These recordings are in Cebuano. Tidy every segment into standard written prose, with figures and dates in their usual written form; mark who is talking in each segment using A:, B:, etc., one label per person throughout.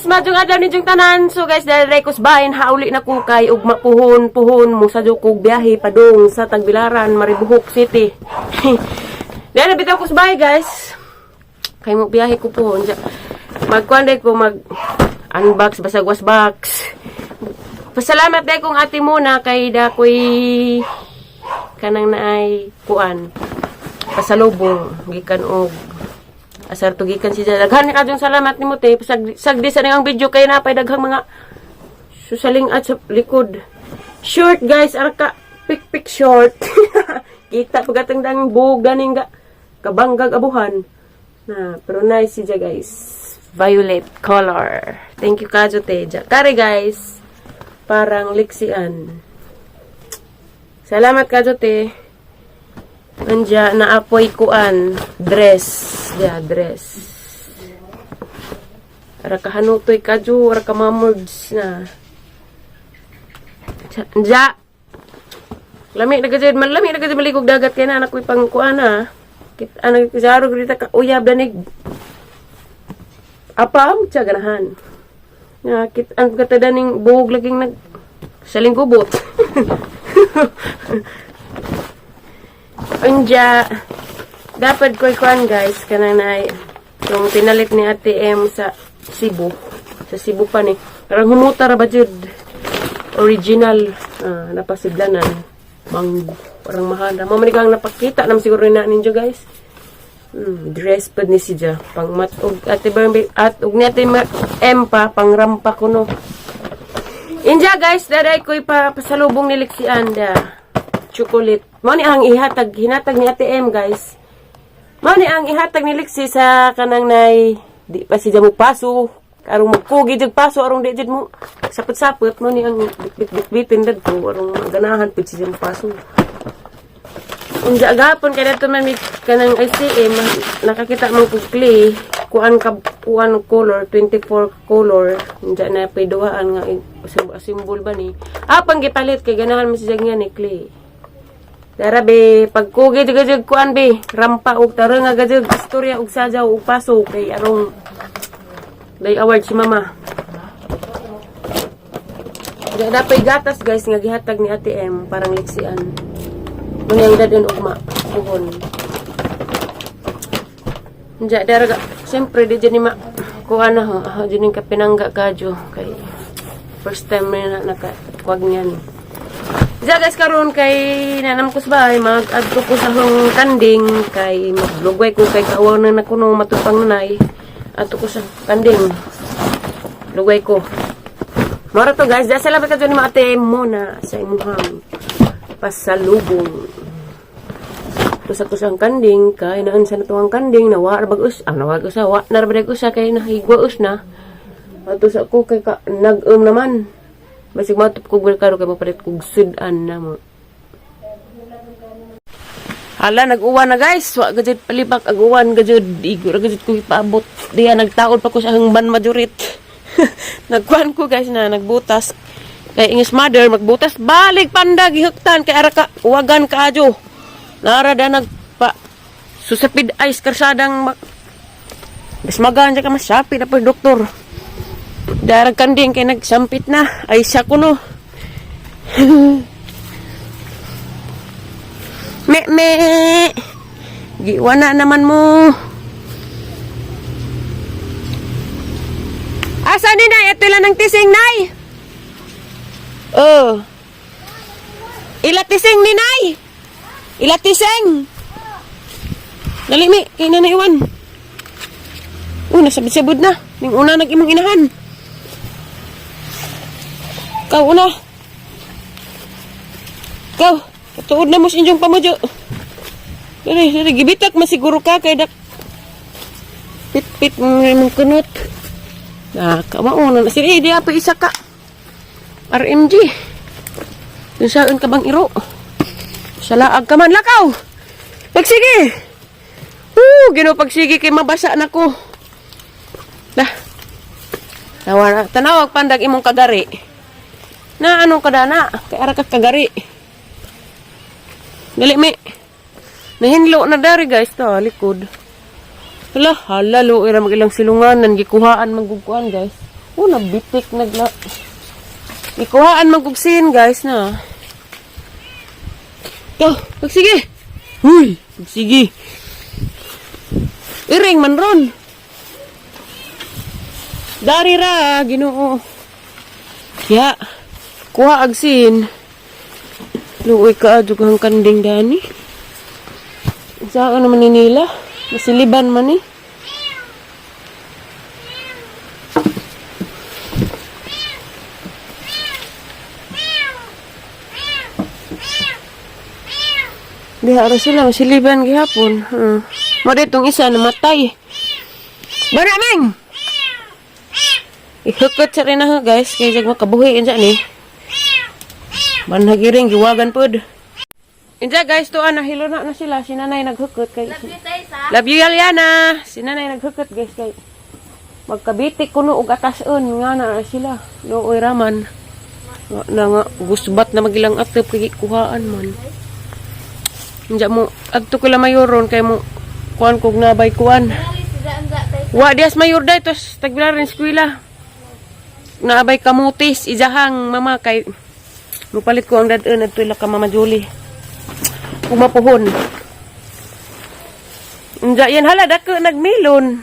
A: Maayong adlaw ninyong tanan. So guys, dahil rekos bahin, hauli na ko kay ugma puhon puhon mo sa kog biyahe padung sa Tagbilaran, Maribojoc City. Dahil bitaw ko sa bahay, guys. Kay mo biyahe ko puhon. Magkuan ko mag unbox basag was box. Pasalamat day kong ate muna kay da ko'y kanang naay kuan pasalubong gikan og asar to gikan si daghan ni kadyong salamat nimo, te. Sagdi sa nang video kay napay daghang mga susaling at sa likod. Short, guys, arka pick pick short. Kita pagatang dang buog ganing ga kabanggag abuhan na, pero nice siya, guys, violet color. Thank you kadyo, te. Kare, guys, parang liksian. Salamat kadyo, te. Anja na apoy kuan dress. Ya, dress. Ara kahanutoy kadyo, ara ka mamurds na. Anja. Lami na gajud, man lami na gajud maligog dagat kay na anak ko'y pang kuan na. Kit ana kasaro grita ka uyab danig. Apa mo siya ganahan. Nga kit ang kata ning buhog laging nag saling gubot. Anja, dapat ko'y kuan, guys, kanang na yung pinalit ni Ate M sa Cebu. Sa Cebu pa ni. Parang humuta ra ba jud? Original. Ah, napasidlanan. Manggo. Parang mahal. Mo man kang napakita naman siguro na ninyo, guys. Dress pud ni siya. Pang mat og Ate Barbie at og ni Ate M pa pangrampa kuno. Inja, guys, daday ko'y pa pasalubong ni Lixian da. Chocolate. Mao ni ang ihatag hinatag ni Ate M, guys. Mao ni ang ihatag ni Lixi sa kanang nay di pa siya mo paso arong magkugi jud paso arong di jud mo sapot-sapot. Mao ni ang bitbit-bitbitin dadto arong ganahan pud siya mo paso. Unja gapon kay dadto man mi kanang ICM, nakakita man kog clay kuan ka kuan color 24 color. Unja na pay duhaan nga symbol ba ni ah pang gipalit kay ganahan man siya nga ni clay. Dara be, pagkugi jud jud kuan be, rampa og tara nga gajud istorya og sajaw og paso kay arong day award si mama. Di dapay gatas, guys, nga gihatag ni Ate M parang liksian. Munyang dadon ugma puhon. Diya dara ga, siyempre di dyan ni ma kuan na ho, ah, dyan yung kapinangga kadyo kay first time na nakakuwag niyan. Diya, guys, karon kay nanam ko sa bahay, mag-adto ko sa hong kanding kay maglugway ko kay kaawaw na nakuno matupang nanay. Adto ko sa kanding. Lugway ko. Mora to, guys, dahil salamat ka dyan ni ate muna sa imuhang pasalubong. Tusa ko sa kanding kay naan sa natuang kanding nawa ra bag us ah nawa usa wa na ra bag usa kay nahigwa us na. Ato sa ko kay ka, nag-um naman. Basig matup ko karo kay mapalit kog sudan na mo. Hala, nag-uwan na, guys. Wa gajud palibak ag uwan gajud. Igo ra gajud ko ipaabot. Diya nagtaod pa ko sa hangban majurit. Nagkuan ko, guys, na nagbutas. Kay ingis mother magbutas balik panda gihuktan kay ara ka uwagan kaadyo. Nara da nagpa susapid ice karsadang Bas magan ka masapi na pa doktor. Darag kanding kay nagsampit na. Ay siya kuno. Me me. Giwana naman mo. Asa ni Nay? Ito lang ng tising, Nay. Oh. Ila tising ni Nay. Ila tising. Dali mi, kay na naiwan. Oh, nasabod-sabod na. Ning una nag imong inahan. Ikaw una. Ikaw, katuod na mo sa inyong pamudyo. Dali, dali, gibitak masiguro ka kay dak pit-pit mo imong kunot. Ah, kamao na. Sige, di apa isa ka. RMG. Dun saan ka bang iro? Sa laag ka man, lakaw! Pagsige! Woo, ginoo, pagsige kay mabasa na ko. Dah. Tawa, tanawag pandag imong kagari. Na anong kadana? Kay ara ka kagari. Dali mi. Nahinlo na dari, guys, to likod. Hala, hala lo ira mag ilang silunganan gikuhaan magugkuan, guys. Oh, nabitik nagla. Ikuhaan magugsin, guys, na. To, pagsige. Uy, pagsige. Iring man ron. Dari ra, Ginoo. Ya. Kuha agsin. Luoy ka adyo kang kanding dani. Saan naman ni nila? Masiliban man eh. Diha ra sila, masiliban gihapon. Mo ditong isa namatay. Bara meng. Ihukot sa rin na guys, kay jag makabuhi unsa ni. Manhagiring giwagan pod. Inja guys, tuan nahilo na na sila, si nanay naghukot kay.
B: Love you, Taysa.
A: Love you, Yaliana. Si nanay naghukot guys kay magkabitik kuno og atason nga na sila. Luoy raman. Nga na nga gusbat na magilang atop kay kuhaan man. Inja mo adto ko la mayoron kay mo kuan kog nabay kuan.
B: Dali si Daan da, Taysa.
A: Wa dias mayor day tos tagbilaran eskwela. Naabay kamutis ijahang mama kay mupalit ko ang dad-on adto ila ka Mama Julie. Pumapuhon. Unja yan hala dako nagmilon.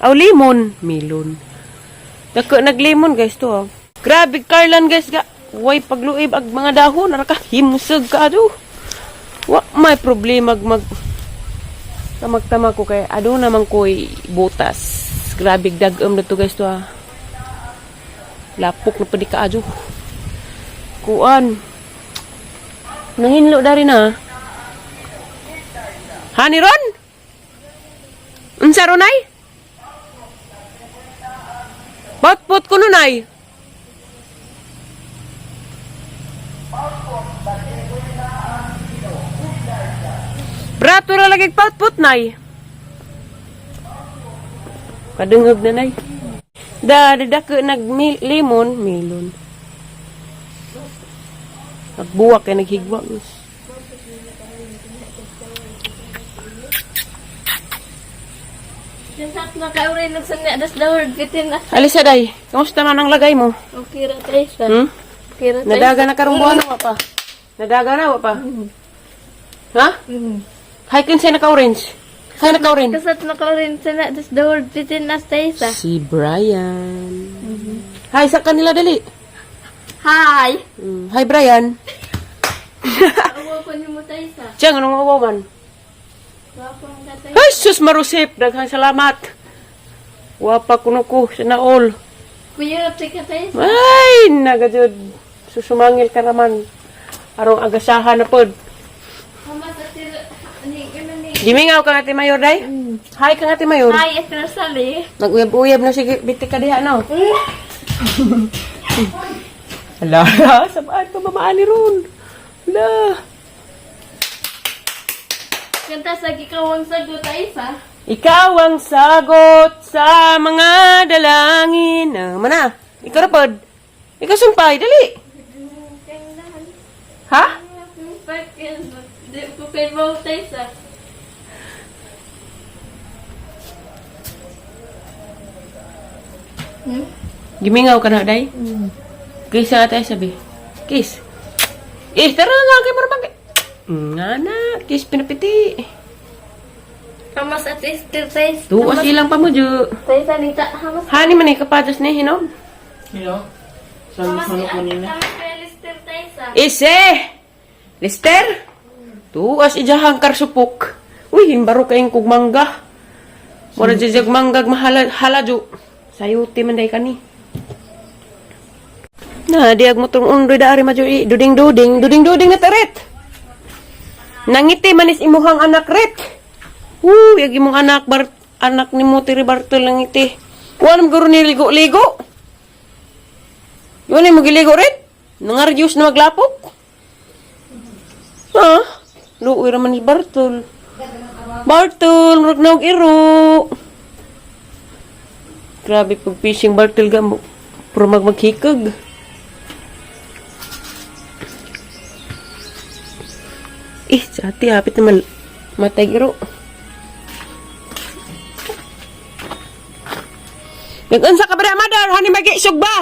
A: Aw limon, milon. Dako naglimon guys to. Oh. Grabe Carlan guys ga. Way pagluib ag mga dahon ara ka himsog ka ado. Wa may problema ag mag tamag-tamag ko kay ado naman ko'y butas. Grabe dag-om na to guys to ah. Lapok na pwede ka adyo. Kuan. Nahinlo dari na. Hani ron? Unsa ron ay? Potpot ko nun ay. Brato ra lagi potpot nay. Kadungog na nay. Da, daka nag limon, melon. Nagbuwak kay naghigwa. Guys.
B: Nasat na ka uri nagsanya das daward bitin na.
A: Alisa day, kamusta man ang lagay mo?
B: Okay ra, Taysa.
A: Hmm?
B: Okay ra, Taysa.
A: Nadaga na karong buwan wa pa. Nadaga na wa pa. Ha? Hay kinsay naka-orange. Hay naka-orange.
B: Kasat na ka uri nagsanya das daward bitin na, Taysa.
A: Si Brian. Hi sa kanila dali.
B: Hi.
A: Hi Brian.
B: Awa ko nimo, Taysa.
A: Tiyang anong uwaw man?
B: Wapo ang ka, Taysa.
A: Ay sus marusip, daghang salamat. Wapa kuno ko sa naol.
B: Kuya ra ka, Taysa.
A: Ay, nagajud. Susumangil ka naman. Arong agasahan na pod.
B: Hamas at sila ni ano ni.
A: Gimingaw ka nga ti Mayor day. Hi ka nga ti Mayor.
B: Hi, it's Rosalie.
A: Nag-uyab-uyab na sige, biti ka diha no. Hala, sabaan ka mamaan ni ron. Hala.
B: Kanta sa gikawang sagot, Taysa.
A: Ikaw ang sagot sa mga dalangin. Ah, mana, ikaw na pod. Ikaw sumpay, dali. Ha?
B: Di ko kay mo, Taysa.
A: Gimingaw ka na, day? Kiss nga tayo sabi. Kiss. Eh, tara nga kay Marabang. Nga na, kiss pinapiti.
B: Hamas at Esther, Taysa.
A: Tuwas ilang pa mo, Ju.
B: Taysa ni ta hamas.
A: Hani man eh, kapadas ni hinom.
C: Hello? Sabi
B: Hamas
C: ko na kanina.
B: Hamas kay Lester, Taysa.
A: Ise! Lester! Tuas ijahang karsupok. Uy, himbaro kayong kog mangga. Mura jajag manggag mahala halaju. Sayuti man day kani. Na, diag mo tong undoy daari madyo i duding duding, duding duding na tarit. Nangiti manis imuhang anak ret. Yag imong anak bar anak ni mo tiri Bartol nangiti. Wa nam guro ni ligo-ligo. Yun ay magiligo rin. Nangaryus na maglapok. Ha? Luoy raman ni Bartol. Bartol, murag na og iro. Grabe pag fishing Bartol ga mo. Puro magmaghikag. Eh, sa ate, hapit naman matay iro. Nag-unsa ka ba na, mother? Hani mag-isog ba?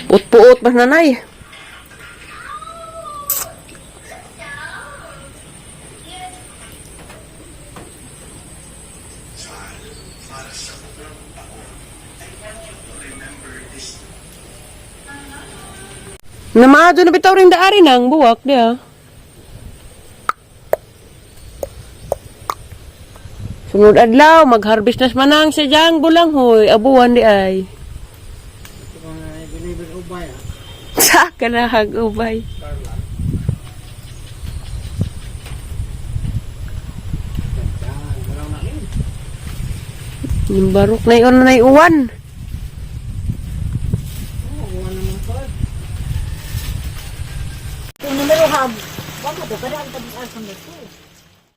A: Puot-puot ba nanay? Namaado na bitaw rin daari nang buwak diya. Sunod adlaw, mag-harvest na manang sa jang bulang hoy, abuan di ay.
C: Ito mga deliver ubay ah.
A: Sa kanahag ubay.
C: Carla. Ganda, galaw na yun.
A: Yung barok na yun na uwan.
C: Oo, uwan naman pa.
B: Kung numero hab, wag mo to kada ang tabi-ar sa mo.